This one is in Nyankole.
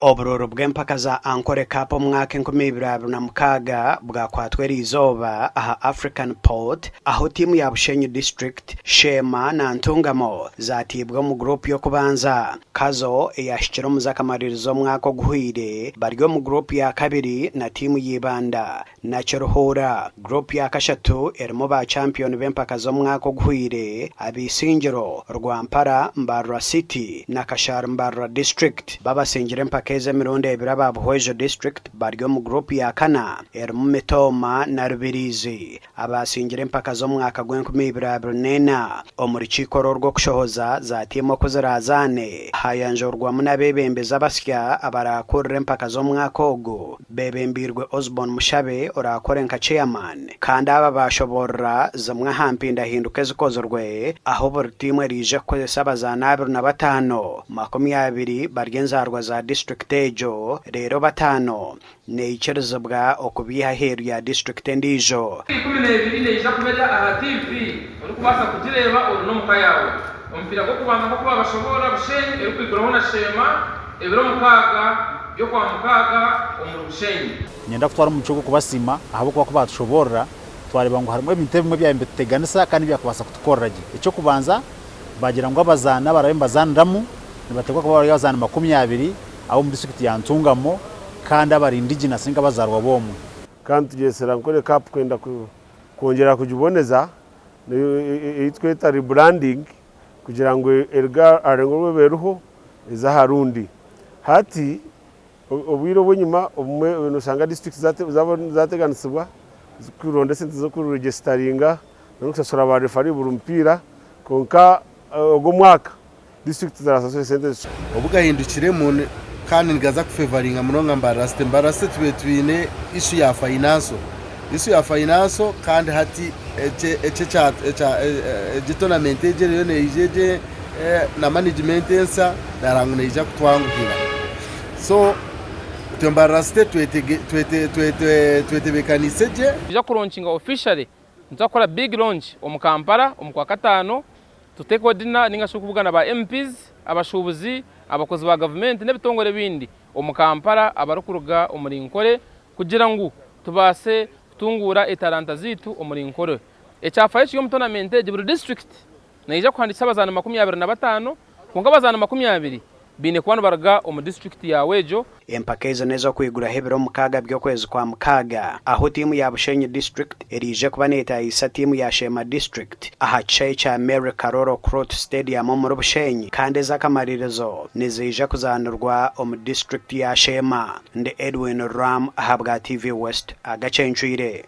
Oburuuru bw'empaka za Ankole Cup omwaka 2026 bwakwatwa eriizooba aha African Port ahu tiimu ya Bushenyi District, Sheema na Ntungamo zatiibwe omu guruupu y'okubanza. Kazo eyahikire omu z'akamaririzo omwaka oguhweire bari omu guruupu ya kabiri na tiimu ya Ibanda na Kiruhura. Guruupu ya kashatu erimu ba kyampiyoni b'empaka z'omwaka oguhweire ab'Isingiro, Rwampara, Mbarara City na Kashari Mbarara District. Babasingire empaka ezi emirundi ebiri aba Buhweju District bari omu guruupu ya kana erimu Mitooma na Rubirizi abaasingire empaka z'omwaka gw'enkumi ibiri abiri n'ena. Omu rukiiko oru orw'okushohoza za tiimu oku ziraazaane, haayanjurwamu n'abeebembezi abasya abaraakurire empaka z'omwaka ogu. Beebembeirwe Osborne Mushabe oraakore nka Chairman kandi aba baashoboorora zimwe aha mpindahinduka ezikozirwe ahu buri tiimu eraije kukozesa abazaani 25, 20 bari enzaarwa za disiturikiti egyo reero bataano neikirizibwa okubaiha aheeru ya disiturikiti endiijo. 12 neija kuba eri aha TV orikubaasa kugireeba ori n'omuka yaawe. Omupiira gw'okubanza nk'oku baabashoboorora Bushenyi erikwiguraho na Sheema ebiro mukaaga by'Okwamukaaga omuri Bushenyi. Niinyenda kutwara omugisha ogu kubasiima ahabw'okuba ku baatushoboorora twareeba ngu harimu ebintu ebimwe ebyabaire nibituteganisa kandi ebyakubaasa kutukorera gye. Eky'okubanza, baagira ngu abazaani abaraabe nibazaaniramu nibateekwa kuba bari abazaani 20 ab'omu disiturikiti ya Ntungamo kandi abari indigenous ninga abazaarwa b'omwe. Kandi tugyesera Ankole Cup kwenda kwongyera kugiboneza ei tweta rebranding kugira ngu eruge aha rurengo oru eba eriho eze aha rundi. Hati obwire obw'enyima obumwe noshanga disiturikiti zateganisibwa zirikuronda esente z'okuregisitaringa n'okushashura ba referee buri mupiira kwonka ogu omwaka disiturikiti zirashashura esente ezo. Obu gahindukiremu kandi nigaza kufevaringa munonga Mbarara City. Mbarara City tubaire twine issue ya financial, issue ya financial kandi hati egi tournament egi eriyo neija egi na management ensya naareeba ngu neija kutwanguhira. So itwe Mbarara City twetebekaniise gye. Nitwija kulonkinga officially, nituza kukora big launch omu Kampala omu Kwakataano, tutekeho dinner ninga shi okubugana ba MPs, abashuubuzi, abakozi ba gavumenti n'ebitongore ebindi omu Kampala abarikuruga omuri Nkore kugira ngu tubaase kutunguura etaranta zaitu omuri Nkore. Ekyafaayo kiri omu tournament egi buri disiturikiti neija kuhandiikisa abazaani 25 kwonka abazaani 20 baine kuba nibaruga omu disiturikiti yaawe egyo. Empaka ezo n'ez'okwiguraho ebiro mukaaga by'okwezi kwa mukaaga ahu tiimu ya Bushenyi District eraije kuba neetaahisa tiimu ya Sheema District aha kishaayi kya Mary Karoro Okurut Stadium omuri Bushenyi kandi ez'akamaririzo niziija kuzaanirwa omu disiturikiti ya Sheema. Ndi Edwin Ram ahabwa TV West. Agacencwire.